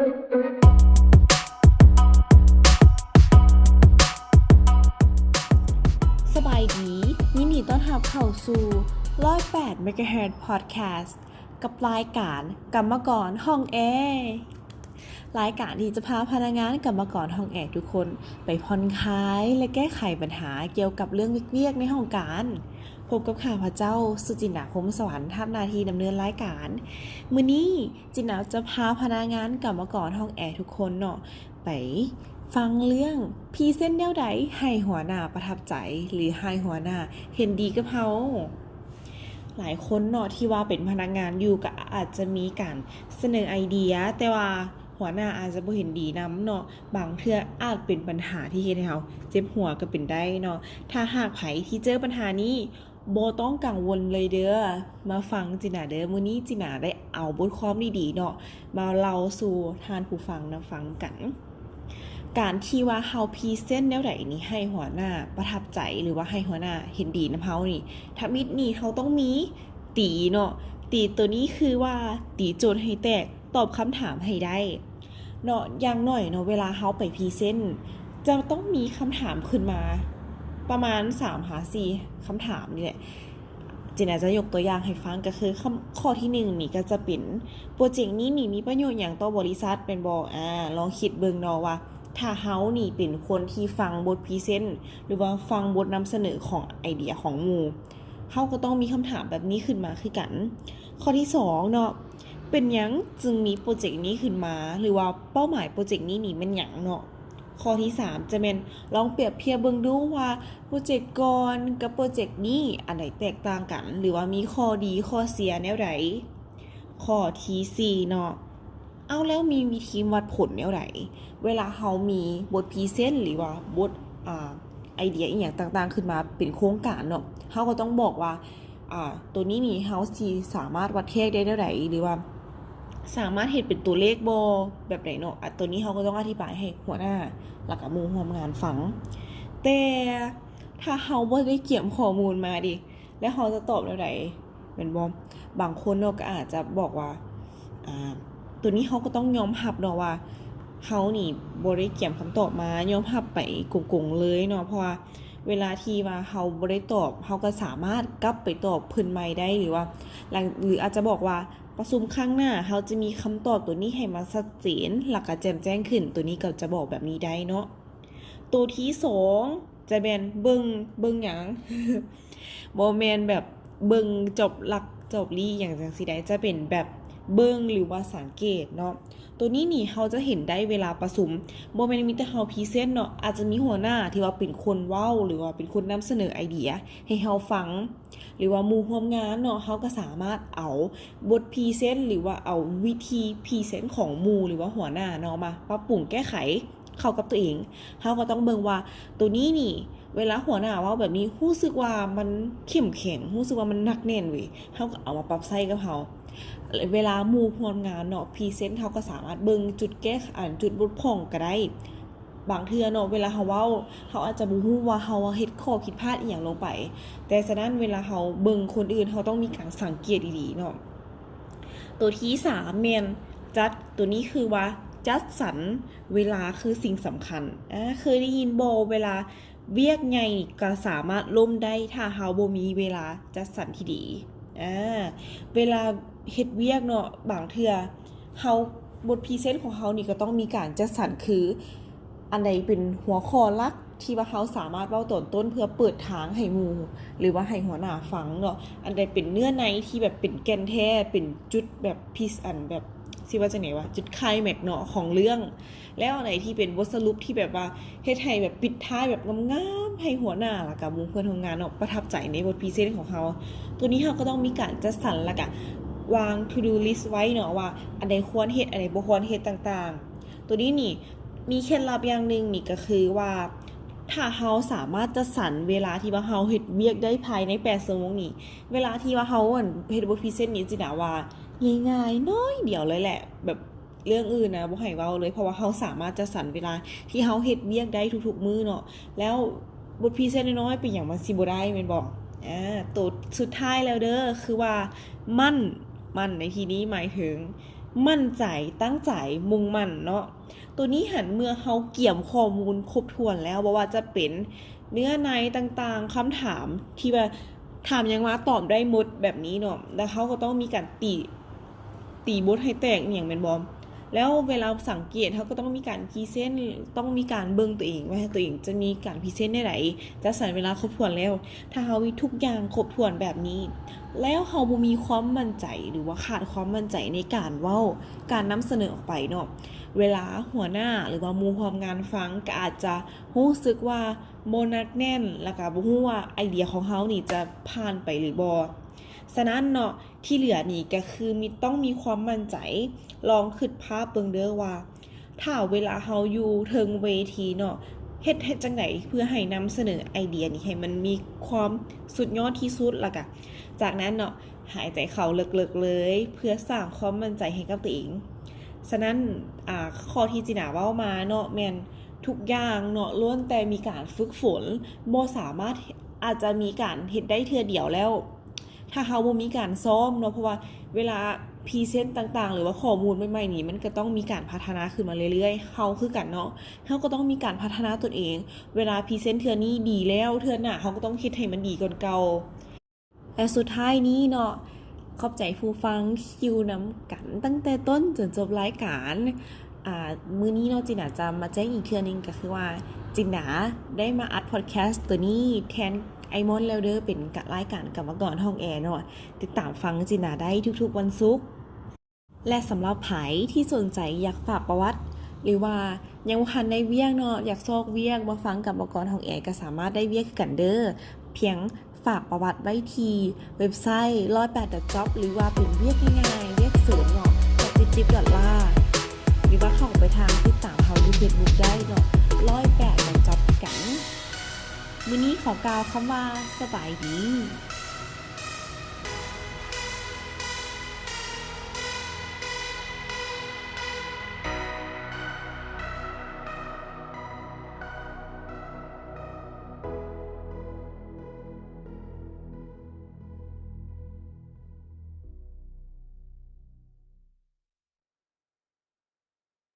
ສະບາຍດີ, ຍິນດີຕ້ອນຮັບເຂົ້າສູ່ ຮ້ອຍແປດ ເມກາເຮີດ ພອດແຄສ ກັບລາຍການກຳມະກອນຫ້ອງແອ. ລາຍການທີ່ຈະພາພະນັກງານກຳມະກອນຫ້ອງແອທຸກຄົນໄປຜ່ອນຄາຍ ແລະ ແກ້ໄຂບັນຫາກ່ຽວກັບເລື່ອງວຽກໆໃນຫ້ອງການ. ພົບກັບຂ້າພະເຈົ້າ ສຸຈິນດາ ພົມສະຫວັນ, ຮັບໜ້າທີ່ດຳເນີນລາຍການ. ມື້ນີ້ ຈິນດາຈະພາພະນັກງານກຳມະກອນຫ້ອງແອທຸກຄົນເນາະ ໄປຟັງເລື່ອງພຣີເຊັນແນວໃດໃຫ້ຫົວໜ້າປະທັບໃຈ ຫຼື ໃຫ້ຫົວໜ້າເຫັນດີກັບເຮົາ. ຫຼາຍຄົນເນາະ ທີ່ວ່າເປັນພະນັກງານຢູ່ ກໍອາດຈະມີການສະເໜີໄອເດຍ ແຕ່ວ່າຫົວໜ້າອາດຈະບໍ່ເຫັນດີນຳເນາະ. ບາງເທື່ອອາດເປັນບັນຫາທີ່ເຮັດໃຫ້ເຮົາເຈັບຫົວກໍເປັນໄດ້ເນາະ. ຖ້າຫາກໃຜທີ່ເຈີບັນຫານີ້ ບໍ່ຕ້ອງກັງວົນເລີຍເດີ, ມາຟັງຈິນດາເດີ. ມື້ນີ້ຈິນດາໄດ້ເອົາບົດຄວາມດີໆເນາະ ມາເລົ່າສູ່ທ່ານຜູ້ຟັງນຳຟັງນຳກັນ. ການທີ່ວ່າເຮົາພຣີເຊັນແນວໃດນີ້ໃຫ້ຫົວໜ້າປະທັບໃຈ ຫຼືວ່າໃຫ້ຫົວໜ້າເຫັນດີນຳເຮົານີ້ ທຳອິດນີ້ເຮົາຕ້ອງມີຕີເນາະ. ຕີໂຕນີ້ຄືວ່າຕີໂຈດໃຫ້ແຕກ, ຕອບຄຳຖາມໃຫ້ໄດ້ເນາະ. ຢ່າງໜ້ອຍເນາະ ເວລາເຮົາໄປພຣີເຊັນ ຈະຕ້ອງມີຄຳຖາມຂຶ້ນມາປະມານສາມຫາສີ່ຄຳຖາມນີ້ແຫຼະ. ຈິນອາດຈະຍົກຕົວຢ່າງໃຫ້ຟັງ ກໍຄື ຄຳ ຂໍ້ທີໜຶ່ງນີ້ກໍຈະເປັນ ໂປຣເຈັກນີ້ນີ້ມີປະໂຫຍດຫຍັງຕໍ່ບໍລິສັດແມ່ນບໍ່? ອາ ລອງຄິດເບິ່ງເນາະວ່າ ຖ້າເຮົານີ້ເປັນຄົນທີ່ຟັງບົດພຣີເຊັນ ຫຼືວ່າຟັງບົດນຳສະເໜີຂອງໄອເດຍຂອງໝູ່ ເຮົາກໍຕ້ອງມີຄຳຖາມແບບນີ້ຂຶ້ນມາຄືກັນ. ຂໍ້ທີສອງເນາະ ເປັນຫຍັງຈຶ່ງມີໂປຣເຈັກນີ້ຂຶ້ນມາ ຫຼືວ່າເປົ້າໝາຍໂປຣເຈັກນີ້ນີ້ແມ່ນຫຍັງເນາະ? ຂໍ້ທີສາມ ຈະແມ່ນລອງປຽບທຽບເບິ່ງດູວ່າ ໂປຣເຈັກກ່ອນກັບໂປຣເຈັກນີ້ ອັນໃດແຕກຕ່າງກັນ ຫຼືວ່າມີຂໍ້ດີຂໍ້ເສຍແນວໃດ? ຂໍ້ທີສີ່ເນາະ ເອົາ ແລ້ວມີວິທີວັດຜົນແນວໃດ? ເວລາເຮົາມີບົດພຣີເຊັນ ຫຼືວ່າບົດ ອາ ໄອເດຍອີ່ຫຍັງຕ່າງໆຂຶ້ນມາເປັນໂຄງການເນາະ ເຮົາກໍຕ້ອງບອກວ່າ ອາ ໂຕນີ້ນີ້ເຮົາຊິສາມາດວັດແທກໄດ້ແນວໃດ ຫຼືວ່າສາມາດເຮັດເປັນຕົວເລກບໍ່ ແບບໃດເນາະ. ອາ ໂຕນີ້ເຮົາກໍຕ້ອງອະທິບາຍໃຫ້ຫົວໜ້າ ແລ້ວກໍໝູ່ຮ່ວມງານຟັງ. ແຕ່ຖ້າເຮົາບໍ່ໄດ້ກຽມຂໍ້ມູນມາເດ ແລ້ວເຮົາຈະຕອບແນວໃດ ແມ່ນບໍ່? ບາງຄົນເນາະ ກໍອາດຈະບອກວ່າ ອາ ໂຕນີ້ເຮົາກໍຕ້ອງຍອມຮັບເນາະວ່າ ເຮົານີ້ບໍ່ໄດ້ກຽມຄຳຕອບມາ, ຍອມຮັບໄປກົງໆເລີຍເນາະ ເພາະວ່າ ເວລາທີ່ວ່າເຮົາບໍ່ໄດ້ຕອບ ເຮົາກໍສາມາດກັບໄປຕອບເພິ່ນໃໝ່ໄດ້ ຫຼືວ່າ ຫຼືອາດຈະບອກວ່າ ປະຊຸມຄັ້ງໜ້າເຮົາຈະມີຄຳຕອບໂຕນີ້ໃຫ້ມັນຊັດເຈນ ແລ້ວກໍແຈ່ມແຈ້ງຂຶ້ນ. ໂຕນີ້ກໍຈະບອກແບບນີ້ໄດ້ເນາະ. ໂຕທີສອງ ຈະແມ່ນເບິ່ງ, ເບິ່ງຫຍັງ? ບໍ່ແມ່ນແບບເບິ່ງຈອບລັກຈອບລີຫຍັງຈັ່ງຊີ້ໃດ, ຈະເປັນແບບເບິ່ງ ຫຼືວ່າສັງເກດເນາະ. ໂຕນີ້ນີ້ເຮົາຈະເຫັນໄດ້ເວລາປະຊຸມ, ບໍ່ແມ່ນມີແຕ່ເຮົາພຣີເຊັນເນາະ, ອາດຈະມີຫົວໜ້າທີ່ວ່າເປັນຄົນເວົ້າ ຫຼືວ່າເປັນຄົນນຳສະເໜີໄອເດຍໃຫ້ເຮົາຟັງ ຫຼືວ່າໝູ່ຮ່ວມງານເນາະ, ເຮົາກໍສາມາດເອົາບົດພຣີເຊັນ ຫຼືວ່າເອົາວິທີພຣີເຊັນຂອງໝູ່ ຫຼືວ່າຫົວໜ້າເນາະ ມາປັບປຸງແກ້ໄຂເຂົ້າກັບຕົວເອງ. ເຮົາກໍຕ້ອງເບິ່ງວ່າໂຕນີ້ນີ້ ເວລາຫົວໜ້າເວົ້າແບບນີ້ ຮູ້ສຶກວ່າມັນເຂັ້ມແຂງ, ຮູ້ສຶກວ່າມັນໜັກແໜ້ນເວີຍ, ເຮົາກໍເອົາມາປັບໃຊ້ກັບເຮົາ. ເວລາໝູ່ຮ່ວມງານເນາະ ພຣີເຊັນ ເຮົາກໍສາມາດເບິ່ງຈຸດແກ້ ອັນ ຈຸດບົກຜ່ອງກໍໄດ້. ບາງເທື່ອເນາະ ເວລາເຮົາເວົ້າ ເຮົາອາດຈະບໍ່ຮູ້ວ່າເຮົາເຮັດຂໍ້ຜິດພາດອີ່ຫຍັງລົງໄປ, ແຕ່ສະນັ້ນເວລາເຮົາເບິ່ງຄົນອື່ນ ເຮົາຕ້ອງມີການສັງເກດດີໆເນາະ. ໂຕທີສາມແມ່ນຈັດ, ໂຕນີ້ຄືວ່າຈັດສັນເວລາຄືສິ່ງສຳຄັນ. ອາ ເຄີຍໄດ້ຍິນບໍ່ ເວລາ ວຽກໃຫຍ່ກໍສາມາດລົ້ມໄດ້ ຖ້າເຮົາບໍ່ມີເວລາຈັດສັນທີ່ດີ. ອາ ເວລາເຮັດວຽກເນາະ ບາງເທື່ອເຮົາ ບົດພຣີເຊັນຂອງເຮົານີ້ກໍຕ້ອງມີການຈັດສັນ ຄື ອັນໃດເປັນຫົວຂໍ້ຫຼັກທີ່ວ່າເຮົາສາມາດເວົ້າຕອນຕົ້ນ ເພື່ອເປີດທາງໃຫ້ໝູ່ ຫຼືວ່າໃຫ້ຫົວໜ້າຟັງເນາະ, ອັນໃດເປັນເນື້ອໃນທີ່ແບບເປັນແກ່ນແທ້ ເປັນຈຸດແບບ ພິເສດ ອັນແບບ ຊິວ່າຈັ່ງໃດວະ ຈຸດໄຄແມັກເນາະຂອງເລື່ອງ, ແລ້ວອັນໃດທີ່ເປັນບົດສະຫຼຸບທີ່ແບບວ່າເຮັດໃຫ້ແບບປິດທ້າຍແບບງາມໆ ໃຫ້ຫົວໜ້າ ແລ້ວກະໝູ່ເພື່ອນຮ່ວມງານເນາະ ປະທັບໃຈໃນບົດພຣີເຊັນຂອງເຮົາ. ໂຕນີ້ເຮົາກໍຕ້ອງມີການຈັດສັນ ແລ້ວກະວາງ to do list ໄວ້ເນາະ ວ່າອັນໃດຄວນເຮັດ ອັນໃດບໍ່ຄວນເຮັດຕ່າງໆ. ໂຕນີ້ນີ້ມີເຄັດລັບຢ່າງໜຶ່ງນີ້ກໍຄືວ່າ ຖ້າເຮົາສາມາດຈັດສັນເວລາທີ່ວ່າເຮົາເຮັດວຽກໄດ້ພາຍໃນແປດຊົ່ວໂມງນີ້ ເວລາທີ່ວ່າເຮົາ ອັນ ເຮັດບົດພຣີເຊັນນີ້ ຈິນດາວ່າງ່າຍໆ ໜ້ອຍດຽວເລີຍແຫຼະ ແບບ ເລື່ອງອື່ນນະບໍ່ໃຫ້ເວົ້າເລີຍ ເພາະວ່າເຮົາສາມາດຈັດສັນເວລາທີ່ເຮົາເຮັດວຽກໄດ້ທຸກໆມື້ເນາະ, ແລ້ວບົດພຣີເຊັນນ້ອຍໆ ເປັນຫຍັງມັນຊິບໍ່ໄດ້ແມ່ນບໍ່? ອາ ໂຕສຸດທ້າຍແລ້ວເດີ ຄືວ່າໝັ້ນ, ໝັ້ນໃນທີ່ນີ້ໝາຍເຖິງ ໝັ້ນໃຈ, ຕັ້ງໃຈ, ມຸ່ງໝັ້ນເນາະ. ໂຕນີ້ຫັ້ນ ເມື່ອເຮົາກຽມຂໍ້ມູນຄົບຖ້ວນແລ້ວ, ບໍ່ວ່າຈະເປັນເນື້ອໃນຕ່າງໆ, ຄຳຖາມທີ່ວ່າຖາມຫຍັງມາຕອບໄດ້ໝົດແບບນີ້ເນາະ, ແລ້ວເຮົາກໍຕ້ອງມີການຕີ ຕີບົດໃຫ້ແຕກອີ່ຫຍັງແມ່ນບໍ່? ແລ້ວເວລາສັງເກດ ເຮົາກໍຕ້ອງມີການພຣີເຊັນ, ຕ້ອງມີການເບິ່ງຕົວເອງວ່າຕົວເອງຈະມີການພຣີເຊັນແນວໃດ, ຈັດສັນເວລາຄົບຖ້ວນແລ້ວ. ຖ້າເຮົາມີທຸກຢ່າງຄົບຖ້ວນແບບນີ້ ແລ້ວເຮົາບໍ່ມີຄວາມໝັ້ນໃຈ ຫຼືວ່າຂາດຄວາມໝັ້ນໃຈໃນການເວົ້າ, ການນຳສະເໜີອອກໄປເນາະ, ເວລາຫົວໜ້າ ຫຼືວ່າໝູ່ຮ່ວມງານຟັງ ກໍອາດຈະຮູ້ສຶກວ່າບໍ່ໜັກແໜ້ນ ແລ້ວກໍບໍ່ຮູ້ວ່າໄອເດຍຂອງເຮົານີ້ຈະຜ່ານໄປຫຼືບໍ່. ສະນັ້ນເນາະ, ທີ່ເຫຼືອນີ້ກໍຄືມີ ຕ້ອງມີຄວາມໝັ້ນໃຈ. ລອງຄິດພາບເບິ່ງເດີ້ວ່າ ຖ້າເວລາເຮົາຢູ່ເທິງເວທີເນາະ, ເຮັດ ເຮັດຈັ່ງໃດເພື່ອໃຫ້ນຳສະເໜີໄອເດຍນີ້ໃຫ້ມັນມີຄວາມສຸດຍອດທີ່ສຸດ? ແລ້ວກະຈາກນັ້ນເນາະ, ຫາຍໃຈເຂົ້າເລິກໆເລີຍ ເພື່ອສ້າງຄວາມໝັ້ນໃຈໃຫ້ກັບຕົວເອງ. ສະນັ້ນ ອາ ຂໍ້ທີ່ຈິນດາເວົ້າມາເນາະ, ແມ່ນທຸກຢ່າງເນາະ ລ້ວນແຕ່ມີການຝຶກຝົນ, ບໍ່ສາມາດ ອາດຈະມີການເຮັດໄດ້ເທື່ອດຽວແລ້ວ ຖ້າເຮົາບໍ່ມີການຊ້ອມເນາະ, ເພາະວ່າເວລາພຣີເຊັນຕ່າງໆ ຫຼືວ່າຂໍ້ມູນໃໝ່ໆນີ້ ມັນກໍຕ້ອງມີການພັດທະນາຂຶ້ນມາເລື້ອຍໆ. ເຮົາຄືກັນເນາະ, ເຮົາກໍຕ້ອງມີການພັດທະນາຕົນເອງ. ເວລາພຣີເຊັນເທື່ອນີ້ດີແລ້ວ, ເທື່ອໜ້າເຮົາກໍຕ້ອງເຮັດໃຫ້ມັນດີກ່ອນເກົ່າ. ແລະ ສຸດທ້າຍນີ້ເນາະ, ຂອບໃຈຜູ້ຟັງທີ່ຢູ່ນຳກັນຕັ້ງແຕ່ຕົ້ນຈົນຈົບລາຍການ. ອາ ມື້ນີ້ເນາະ, ຈິນດາຈະມາແຈ້ງອີກເທື່ອໜຶ່ງ ກໍຄືວ່າ ຈິນດາໄດ້ມາອັດພອດແຄສໂຕນີ້ແທນອ້າຍມ່ອນແລ້ວເດີ້, ເປັນລາຍການກຳມະກອນຫ້ອງແອເນາະ. ຕິດຕາມຟັງຈິນດາໄດ້ທຸກໆວັນສຸກ. ແລະ ສຳລັບໃຜທີ່ສົນໃຈຢາກຝາກປະຫວັດ ຫຼືວ່າຍັງບໍ່ທັນໄດ້ວຽກເນາະ, ຢາກຊອກວຽກມາຟັງກຳມະກອນຫ້ອງແອ ກໍສາມາດໄດ້ວຽກຄືກັນເດີ້. ພຽງ ຝາກປະຫວັດໄວ້ທີ່ເວັບໄຊ ໜຶ່ງແປດ ດອດ ຈັອບ ຫຼືວ່າເປັນວຽກງ່າຍໆ ວຽກເສີມເນາະ, ຈັອບ ຈິບ ດອດ ລາ ຫຼືວ່າເຂົ້າໄປທາງຕິດຕາມເຮົາຢູ່ເຟສບຸກໄດ້ເນາະ, ໜຶ່ງແປດ ດອດ ຈັອບ ຄືກັນ. ມື້ນີ້ຂໍກ່າວຄຳວ່າ ສະບາຍດີ.